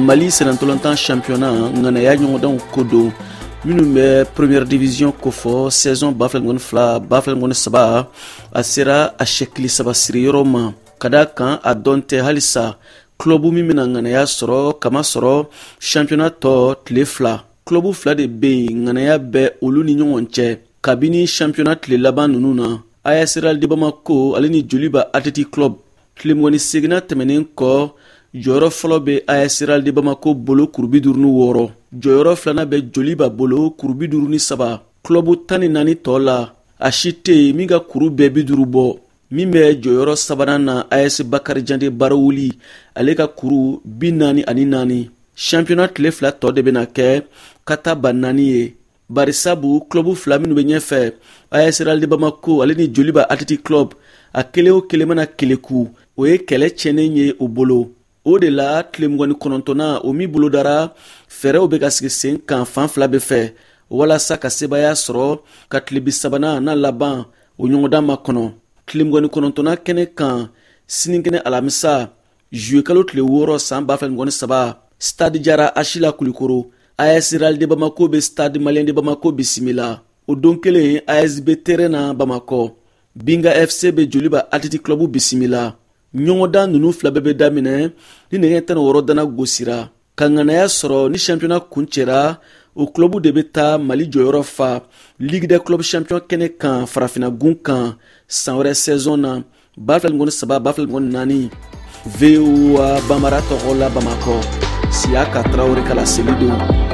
Mali sennantolatan championnat ŋanaya ɲɔgɔndanw ko don minnu bɛ première division kofɔ saison 2022 2023. A sera a sɛkili saba siriyɔrɔ ma, ka da kan a dɔn tɛ halisa club min bɛna ŋanaya sɔrɔ, kamasɔrɔ championnat tɔ tile 2, club fila de bɛ yen, ŋanaya bɛ olu ni ɲɔgɔn cɛ kabini championnat tile laban ninnu na: AS Real de Bamako ale ni Joliba Athletic Club. Tile 28nan tɛmɛnen kɔ, jɔyɔrɔ fɔlɔ bɛ AS Real de Bamako bolo, kuru 56. Jɔyɔrɔ filanan bɛ Joliba bolo, kuru 53. Club 14 tɔ la, a si tɛ yen min ka kuru bɛɛ 50 bɔ. Min bɛ jɔyɔrɔ sabanan na, AS Bakarijan de Barawuli, ale ka kuru 44. Championnat tile 2 tɔ de bɛna kɛ kata ba naani ye, barisabu club fila minnu bɛ ɲɛfɛ, AS Real de Bamako ale ni Joliba Athletic Club, a kelen o kelen mana keleku, o ye kɛlɛ tiɲɛnen ye o bolo. O de la tile 29nan o min bolodara, fɛɛrɛw bɛ ka sigi sen kan fan fila bɛ fɛ walasa ka sebaaya sɔrɔ ka tile 30nan n'a laban o ɲɔgɔndan ma kɔnɔ. Tile 29nan kɛnɛ kan, sinikɛnɛ alamisa, juillet kalo tile 6 san 2023, Stade Jara Asila Kulikoro, AS Real de Bamako bɛ Stade Malien de Bamako bisimila. O don kelen, ASB terrain na Bamakɔ, Binga FC bɛ Joliba Athletic Club bisimila. Ɲɔgɔndan ninnu fila bɛɛ bɛ daminɛ ni nɛgɛ 16 dana gosira. Ka ŋanaya sɔrɔ ni championnat kuncɛra, o club de bɛ taa Mali jɔyɔrɔ fa Ligue des clubs champions kɛnɛ kan farafinna gun kan san wɛrɛ saison na 2023 2024. VOA Bambara tɔgɔ la Bamakɔ, Siyaka Tarawele ka laseli don.